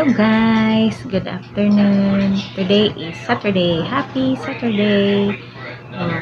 Hello guys, good afternoon. Today is Saturday. Happy Saturday. Oh,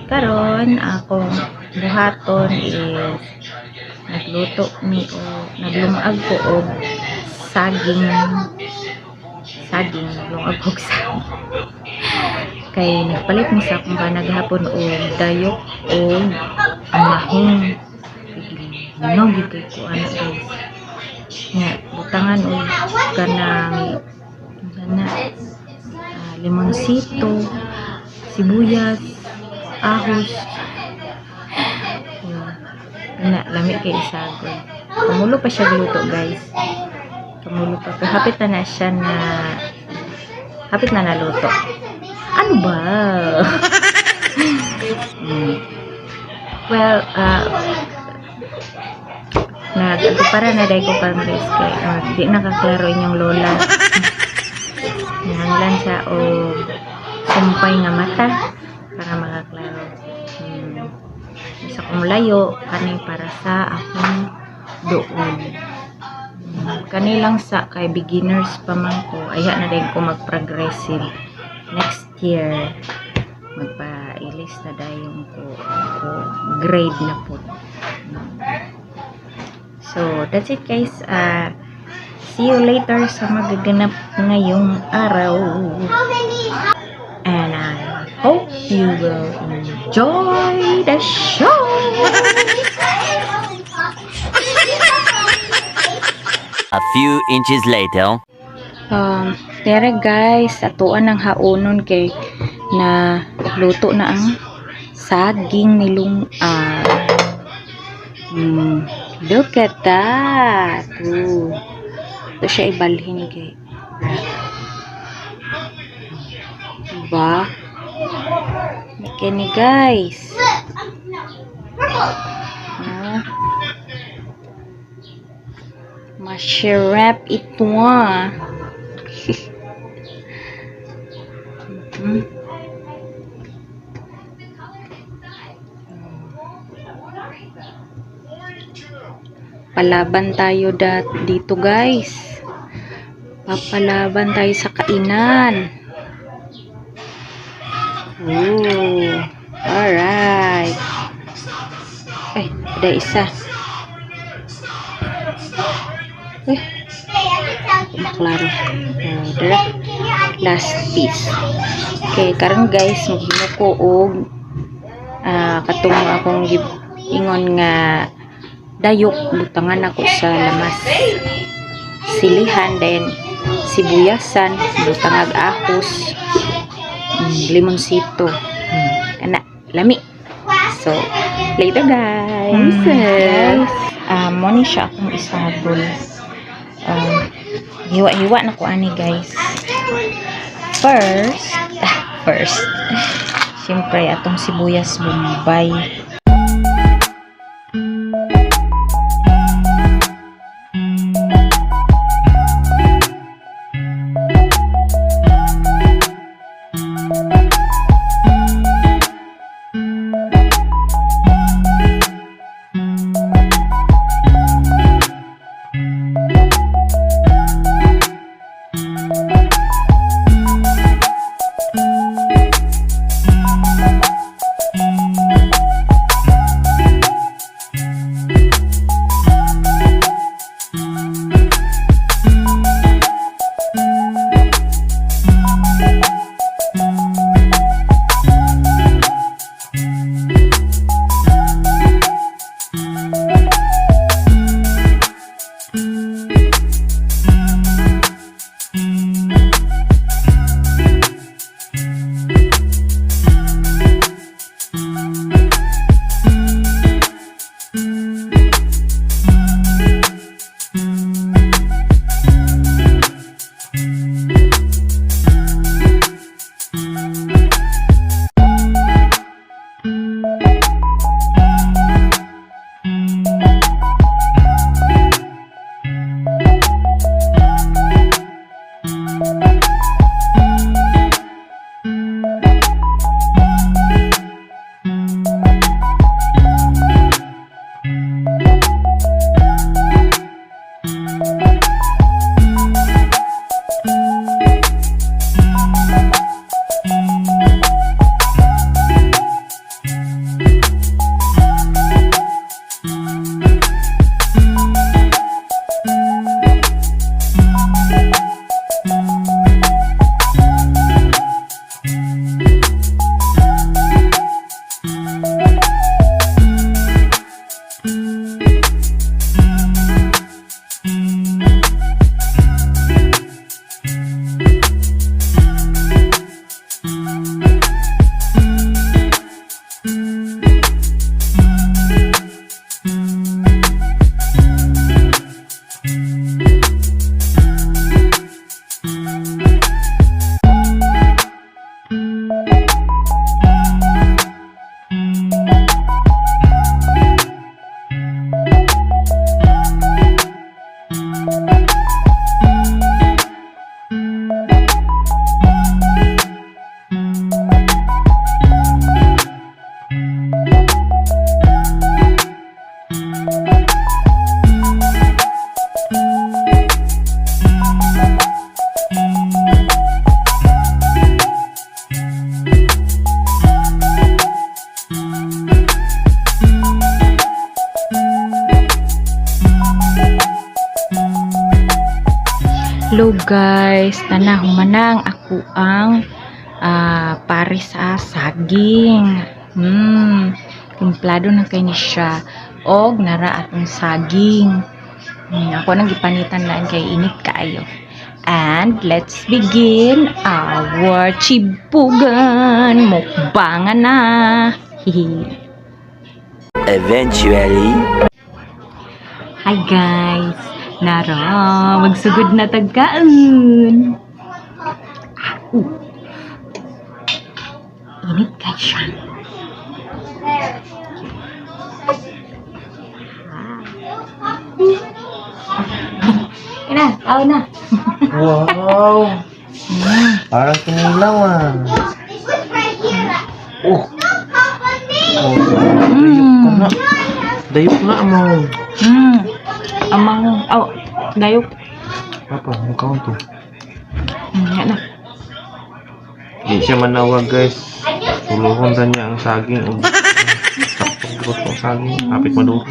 karon akong buhaton is nagluto mi o naglungag ko og saging, saging, naglungag ko og saging. Kay nagpalit mi sa akong bana gahapon og dayok og mahong. No, gid kay ko ana, guys. Nga butangan og kanang sana limonsito, sibuyas, ahos. Oh, na lami kay isagol. Kamulo pa siya gluto, guys. Kamulo pa. Pero hapit na na siya na hapit na naluto. Ano ba? Well, nag para na dahil ko karon, guys, kay di nakaklaro inyong lola. Nanglan siya og sumpay nga mata para makaklaro. Sa kong layo kani para sa akong duol. Kani lang sa kay beginners pa man ko. Ayha na din ko mag-progressive next year. Magpailis na dayon ko grade na po. So, that's it, guys. See you later sa magaganap ngayong araw. And I hope you will enjoy the show! A few inches later. Tere guys, atuan ang haonon kay na luto na ang saging nilungan. Look at that. Ooh. Ito siya ibalhin kay. Diba? Kini, guys. Ah. Masarap ito ah. Palaban tayo dat dito, guys. Papalaban tayo sa kainan. Ooh. Alright. Ay, ada isa. Eh, maklaro. Oh, dara. Last piece. Okay, karon guys, maghimo ko og katong akong ingon nga dayok, butangan ako sa lamas. Silihan, then sibuyasan, butangag ahos, limonsito. Ana, lami. So, later, guys. Guys, mo ni siya akong isagol. Hiwa-hiwa na ko ani, guys. First, first, siyempre atong sibuyas bombay. Hello guys, tana humanang ako ang pares sa saging. Timplado na kay ni siya og nara atong saging. Ako nang gipanitan laan kay init kaayo. And let's begin our chibugan. Mukbangan na. Hihi. Eventually. Hi guys! Nara, magsugod na tagkaon. Init kay siya. Ina, tao na. Wow! Parang kinilaw ah. Oh! Oh, dayok ka na. Dayok na mo. Amang, oh, dayok. Papa, mukha to. Yan na. Di siya manawag, guys. Tuluhon ra niya ang saging. Ug saktong gusto ang saging. Kapit maduro.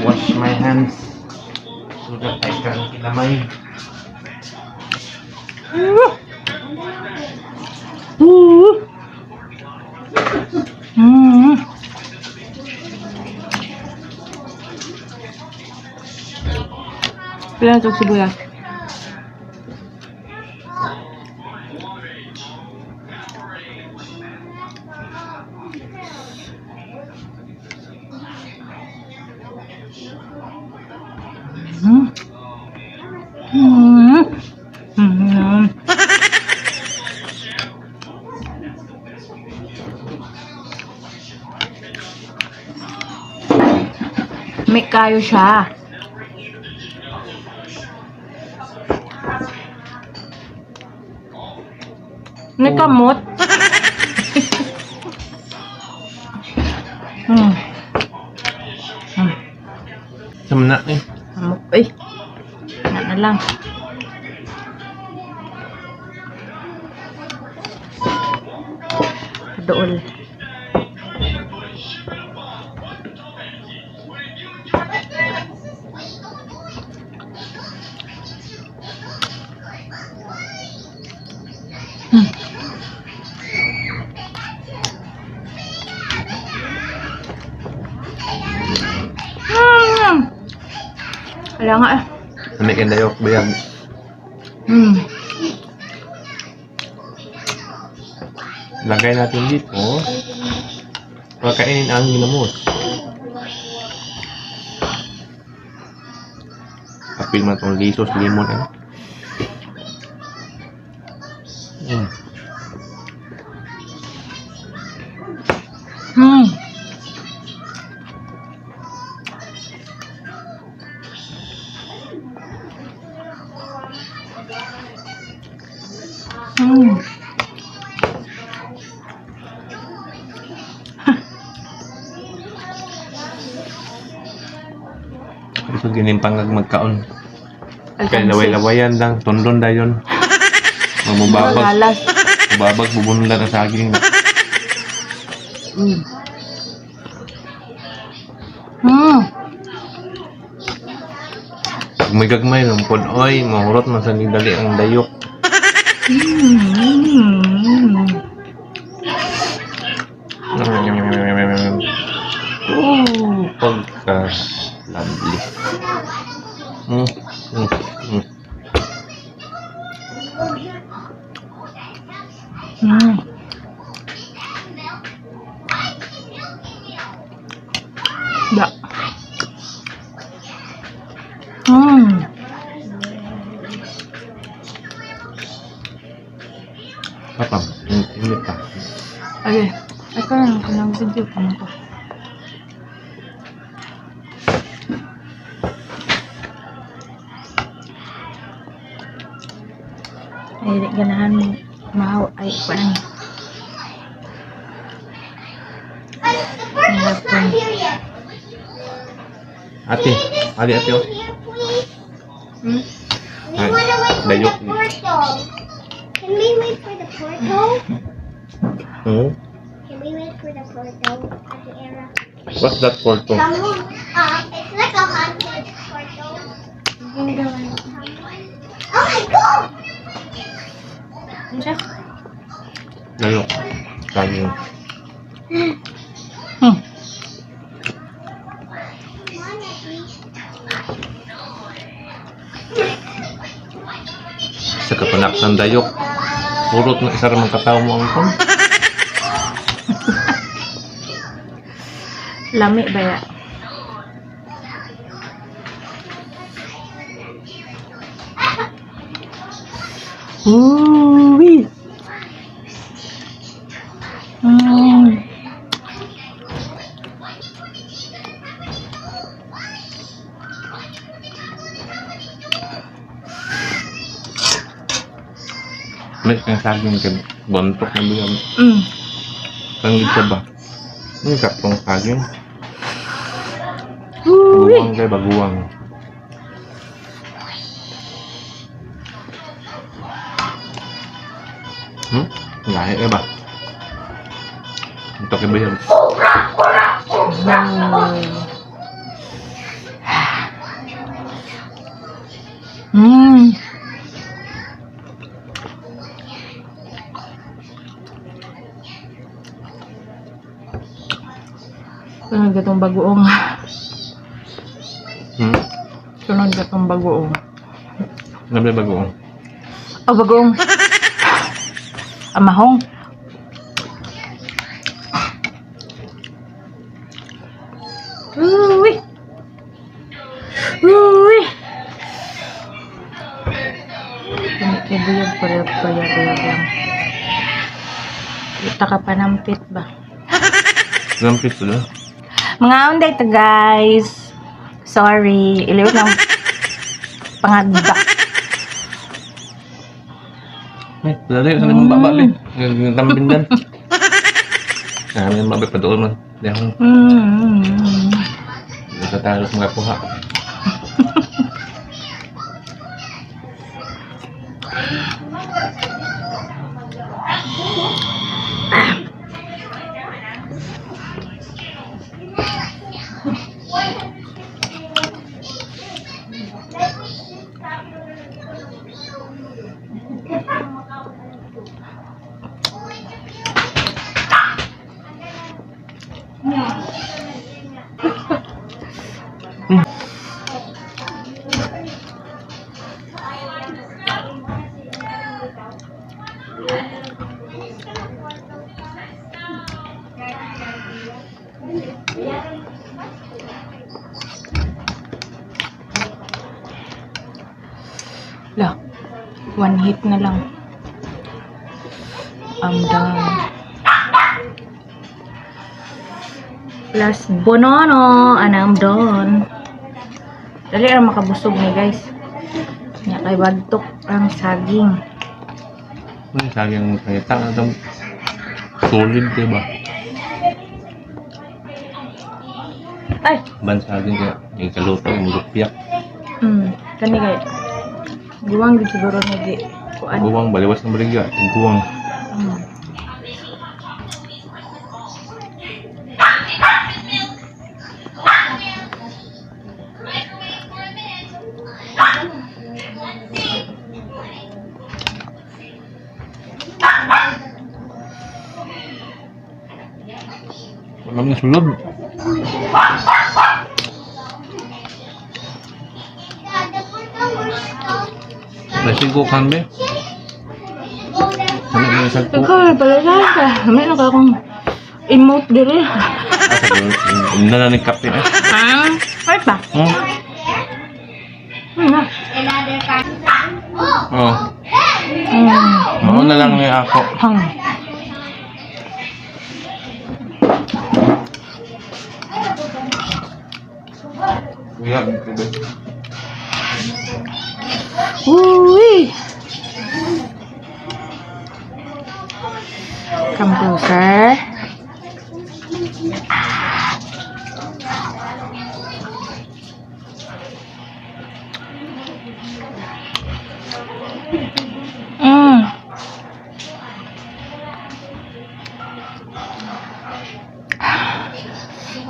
Wash my hands so that I can kinamay. Ooh. Pila na itong sibuyas? May kayo siya. May kamot. Sama na eh. Kamot. Ay. Na na lang. Dool. Wala nga eh. May kang dayok, bayag. Lagay natin dito. Pagkainin ang ginamos. Apil man tong lisos, limon, ano? Ito ginimpangag magkaon. Kay laway-lawayan lang, tundon dayon. Mamubabag, Galas. mubabag bubunla na saging. May gagmay ng pod oy, mahurot man sa nidali ang dayok. Oh, pagka lovely. Da. Papa, init pa. Ay, ay ka lang, kanang video pa ko. Ay, di ganahan mo. Mahaw, ay, parang. Hapon. Ate, ate, ate, oh. We Ay, wanna wait for dayok. the portal. Can we wait for the portal? Hmm? Can we wait for the portal at the era? What's that portal? Someone, it's like a haunted portal. Ano siya? Layo. Saging. Sa kapanak ng dayok. Purot ng isa ramang kataw mo ang kon. Lami ba ya? Uy! May kang saging kay bontok na bilang. Panggit ka ba? Yung saktong saging. Uy! Baguang kay baguang. Lahi ka ba? Ito kay ba yan? Sunod gatong bagoong. Hmm? Sunod gatong bagoong. Ano ba yung bagoong? Oh, bagoong. Amahong. Uy! Uy! Kini kay buyag parehag bayag lang. Kita ka panampit ba? Lampit sila. Mga unday to, guys. Sorry. Iliw lang pangagda. Ay, dali. Saan yung baba, be? Yung tambindan. Namin yung baba, padoon man. Di akong nagkatalo sa mga kuha. La, one hit na lang. I'm done. Last bonono, and I'm done. Dali ra makabusog ni, guys. Nya kay bagtok ang saging. Ay, saging pangita. Itong solid, di ba? Ay, Ban saging kaya yung kaluto, yung lupiak. Kani kay guwang gid siguro ni gi kuan. Guwang, baliwas ng baligya. Guwang. Alam na sulod. Nasigo kan be? Ano yung isang ko? Ikaw pala ka. May na akong emote diri. Nananig kape eh. Ah, ay pa. Na. Oh. Mao na lang ni ako. Hang. Yeah. Uy! Come closer.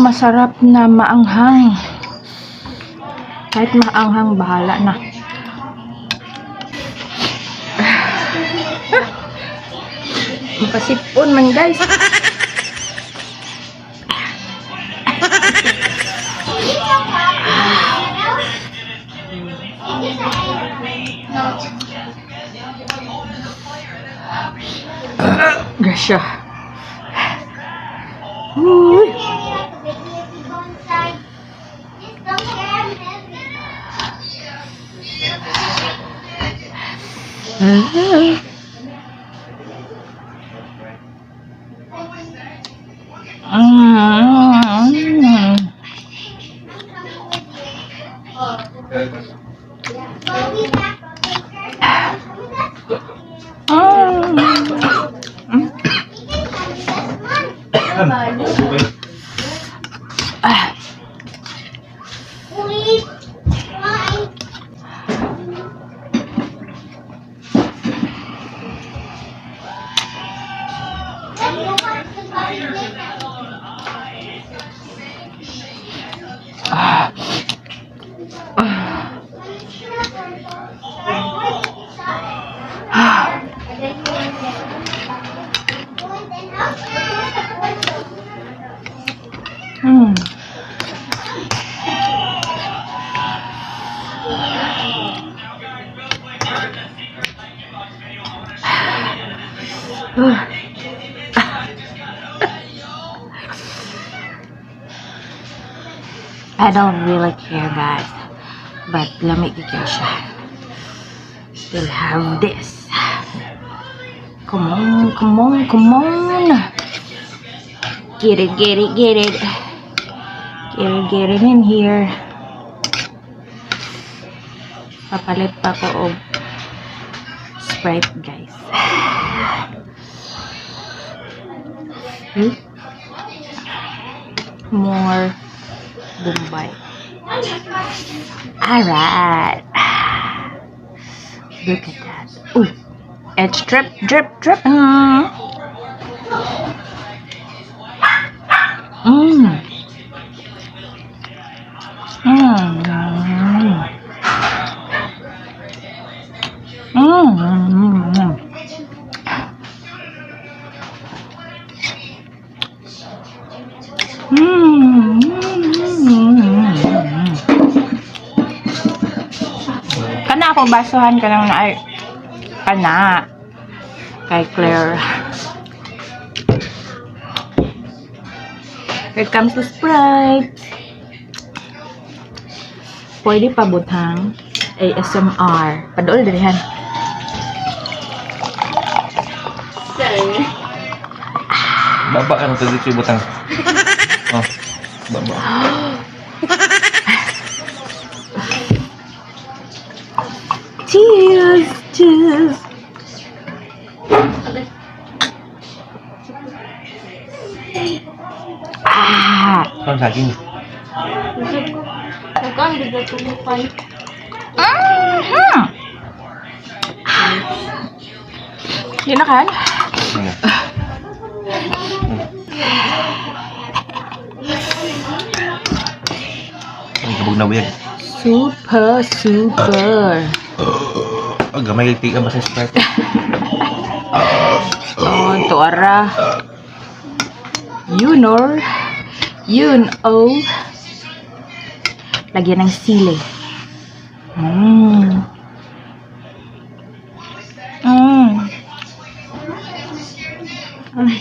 Masarap na maanghang. Kahit maanghang, bahala na. Makasipon man, guys. Grasya. Uy. Ah. Ah. I don't really care, guys. But lami gyud siya. Still have this. Come on, come on, come on. Get it, get it, get it. Get it, get it in here. Papalit pa ko og Sprite, guys. More Bombay. Alright. Look at that. Ooh. It's drip, drip, drip. Kana ako basuhan ka lang na ay kana kay Claire. Here comes the Sprite. Pwede pa butang ASMR. Padol dirihan. Baba ka na sa dito butang. Oh, baba. Cheers! Cheers! Ah! Ang saging. Yun na kan? Ano? Ang kabog na buyag. Super, super. Oh, gamay kay tika ba sa Sprite? Oh, tuara. You know. You know. Lagyan ng sili. Ay.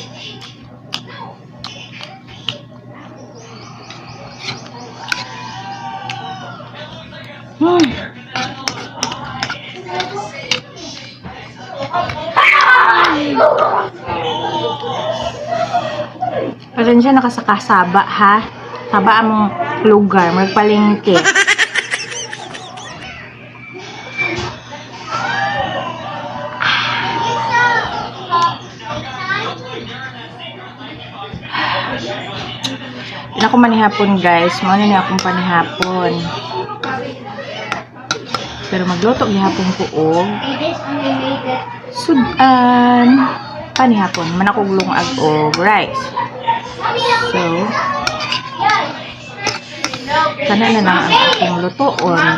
Pasensya na ka sa kasaba, ha? Saba among lugar, magpalengke. Yun ako manihapon, guys. Mao na ni akong panihapon. Pero magluto gihapon ko og sudan panihapon. Man ako lungag og rice. So, kana na lang ang akong lutoon.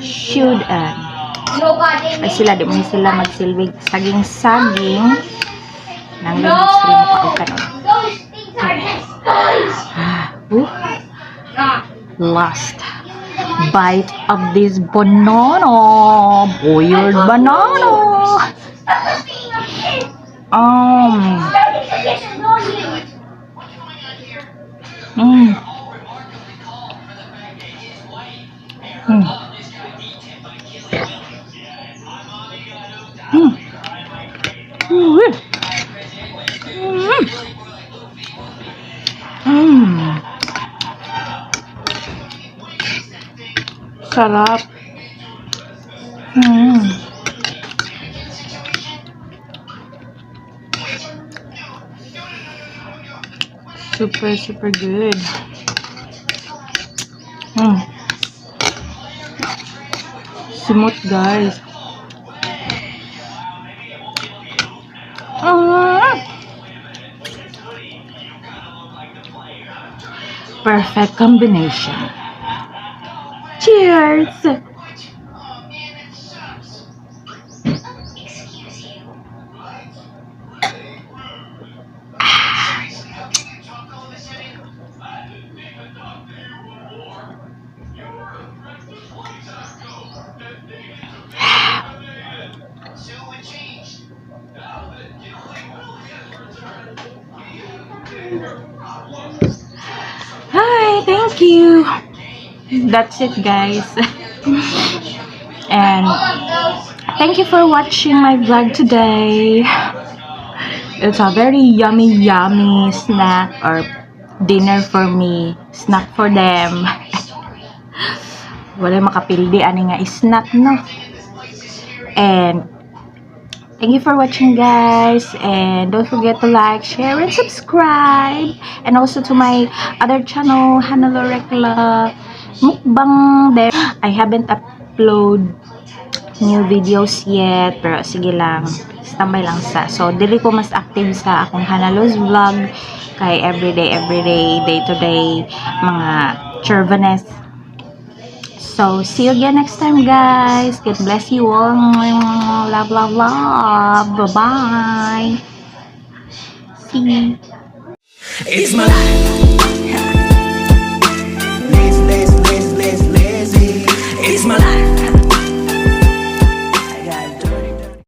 Sudan. Ay sila, di mo sila magsilbig saging-saging. Nang no! Sila mo kaon. Those things are just toys. Ooh. Last bite of this banana. Boiled banana. Stop being a kid. Starting to get annoying. Sarap. Super, super good. Smooth, guys. Perfect combination. Cheers! Excuse you. Hi, thank you. That's it, guys. And All of those. Thank you for watching my vlog today. It's a very yummy, yummy snack or dinner for me, snack for them. Wala makapildi ani nga snack, no? And thank you for watching, guys, and don't forget to like, share and subscribe, and also to my other channel, Hannah Rekla Mukbang. There I haven't upload new videos yet, pero sige lang, standby lang sa. So dili ko mas active sa akong Hanalos Vlog kay everyday, everyday, day to day mga chervanes. So see you again next time, guys. God bless you all. Love, love, love. Bye bye. See you. It's my life.